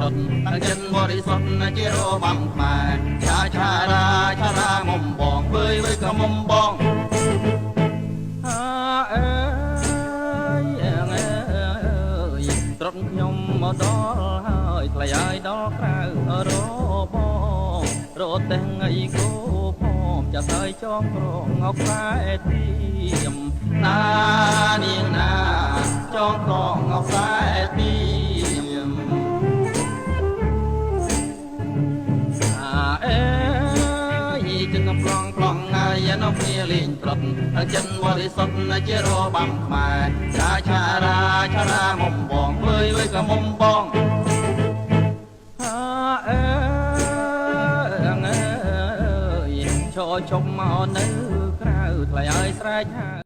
សុទ្ធតាំងចិនបរិសុទ្ធជារបាំខ្មែរឆាឆារាឆារាមុំបងវើយវើយក៏មុំបងអើអើយអើយត្រុតខ្ញុំមកដល់ហើយថ្លៃហើយដល់ក្រៅរបងរត់ទាំងអីគោផងចាស់ហើយចងក្រងអខ្សែទៀមណានាងណាចងក្រងអខ្សែទៀម អើយจึងប្លង់ប្លង់ហើយនៅគ្នាលេងត្រុតចិនបរិសុទ្ធជារបាំខ្មែរឆាឆារាឆារាមុំបងវើយវើយក៏មុំបងអើអើយឈរជុំមកនៅក្រៅថ្លៃឲ្យស្រែកហៅ